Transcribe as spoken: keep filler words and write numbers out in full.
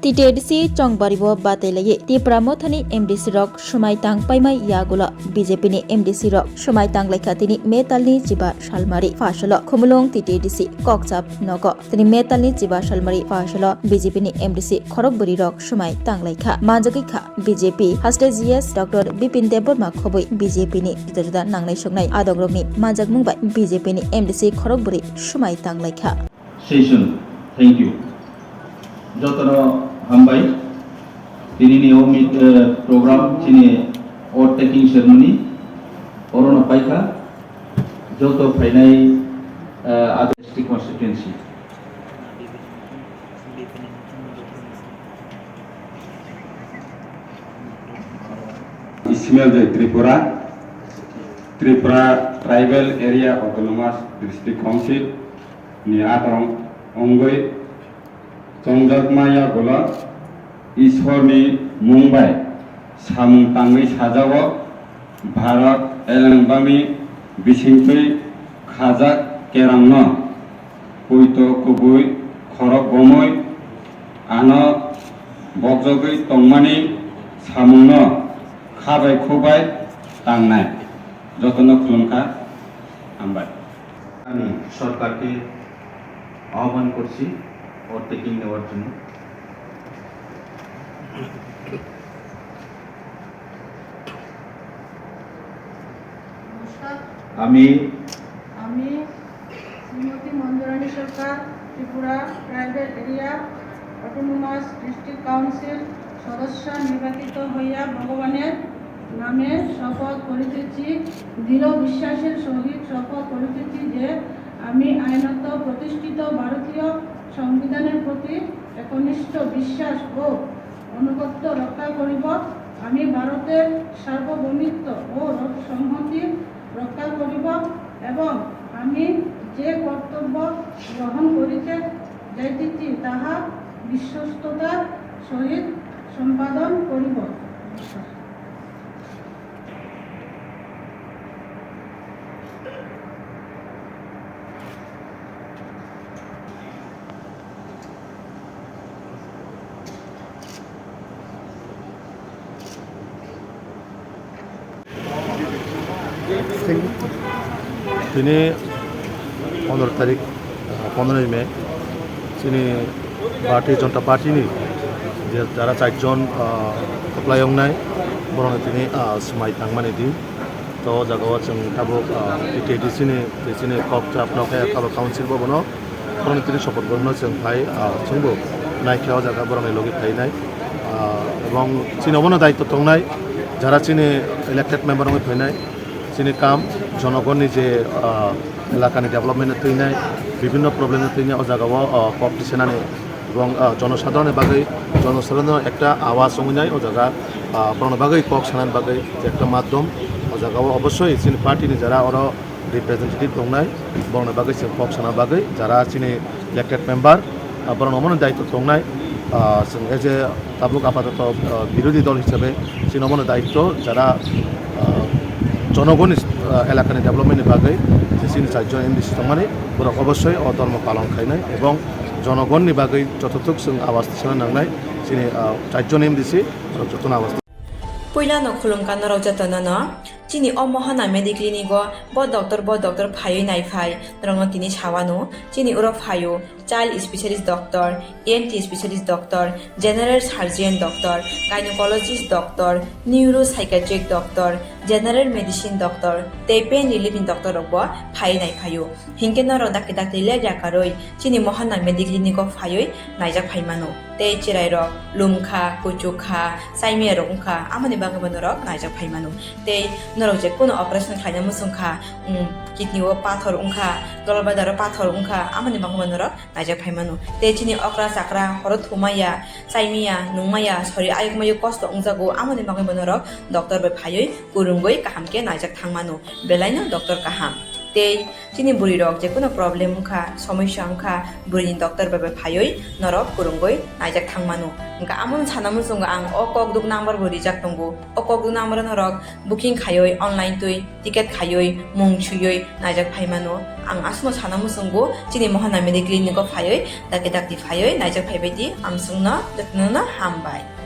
T T A D C chongbari bo batai laiwi Tipra Mothani M D C rok swmai tang paimai yagulo B J P ni M D C rok swmai tang laikha tini May talni chiba salmari phasalo Khumulwng T T A D C kokchap nogo. Tini May talni chiba salmari phasalo B J P ni M D C khorok bwrwi rok swmai tang laikha. Manjagwi kha B J P haste G S Doctor Bipin Debbarma khobwi B J P ni juda juda nangnai soknai adongrokni manjakmung bai B J P ni M D C khorok bwrwi swmai tang laikha. Session. Thank you. Jotono hambai. Tinini o meet, eh, program chini oath taking ceremony orono paikha. Joto phainai, eh, other district constituency. Ismail Jai Tripura, Tripura Tribal Area Autonomous District Council ni adong wngwi chongjakma yagulo Ishwarni mung bai samung tangwi sajao, Bharat eleng bangni bisingtwi khajak kerongno poito kubui khorok bomwi ano bokjogwi tongmani samungno kha bai khuk bai tangnai. Jotono khulumkha, hambai. Ani sorkarke ahban korchi oath taking newar jonno. নমস্কার। আমি আমি Shrimati Manjurani Sarkar, Tripura tribal area autonomous district council সদস্য নির্বাচিত হইয়া ভগবানের নামে শপথ করিতেছি, দৃঢ় বিশ্বাসের সহিত শপথ করিতেছি যে আমি আইনত প্রতিষ্ঠিত ভারতীয় সংবিধানের প্রতি একনিষ্ঠ বিশ্বাস ও আনুগত্য রক্ষা করিব। আমি ভারতের সার্বভৌমত্ব ও সংহতি রক্ষা করিব এবং আমি যে কর্তব্য গ্রহণ করিতে যাইতেছি, তাহা বিশ্বস্ততার সহিত সম্পাদন করিব। Tini pondro tarik, ah, pondro May, chini Bharatiya Janata Party ni je jara charjon, ah, kwplai wngnai, borokno tini, ah, swmai tangmani din. To o jaga o chwng tabuk, ah, T T A D C ni, chini kok chapno khe tabuk council bo bono. Borokni tini support borokno chwng phai, ah, chwngbo naikhe o jaga borokni logi phainai. Ah, ebong chini obono daityo tongnai, jara chini elected member wngwi phainai, chini kam jonogonni je, ah, elakani development no twinai, bibhinno problem no twinai o jaga o, ah, kok tisanani ebong, ah, jonosadharonni bagwi, jonosadharonni ekta awas wngwi nai o jaga, ah, borokni bagwi kok sanani bagwi je ekta madhyom o jaga o obossoi chini party ni jara oro representative tongnai, borokni bagwi chwng kok sana bagwi, jara chini elected member, ah, borokno omono daityo tongnai, ah, chwng as a tabuk apatoto, ah, birodhi dol hisabe chini omono daityo, jara, ah, jonogoni, ah, elakani development ni bagwi je chini charjon M D C tongmani, borok obossoi o dhormo palon khainai ebong jonogonni bagwi jotothuk chwng awas tisana nangnai, chini, ah, charjon M D C borok jotono awas. Puilano khulumkha norok jotono no. Chini o Mohana Mediclinic o bo doctor, bo doctor phaiwi naiphai, norokno tini sawano. Chini oro phaio child specialist doctor, E N T specialist doctor, general surgeon doctor, gynecologist doctor, neuropsychiatric doctor, general medicine doctor, tei pain relief ni doctor rok bo phaiwi naiphaio. Hinkhe norok dakti dakti lepya karwi chini Mohana Mediclinic o phaiwi naijak phaimano. Tei chwrairok lumkha, kuchukha, chaimiyarok wngkha, amoni bagwi bo norok naijak phaimano. Tei norok je kuno operation khlaina muchungkha, um, kidney o pathor wngkha, dolbadaro pathor wngkha, amoni bagwi bo norok naijak phaimano. Tei chini okra chakra horo thumaya, chaimiya, nungmaya, sori ayukmayo kosto wngjago, amoni bagwi bo norok doctor bai phaiwi kwrwngwi kaham khe naijak thangmano. Belaino doctor kaham. Tei chini bwrwi rok je kono problem wngkha, somosya wngkha, bwrwini doctor bai bai phaiwi norok kwrwngwi naijak thang mano. Hwnkha amono sana muchungo ang o kokduk number bo rijak tongo. O kokduk number o norok booking khaiwi online twi ticket khaiwi mung swiwi naijak phai mano. Ang aswkno sana muchungo chini Mohana Mediclinic o phaiwi dakti dakti phaiwi naijak phaibai di. Amswkno jotono hambai.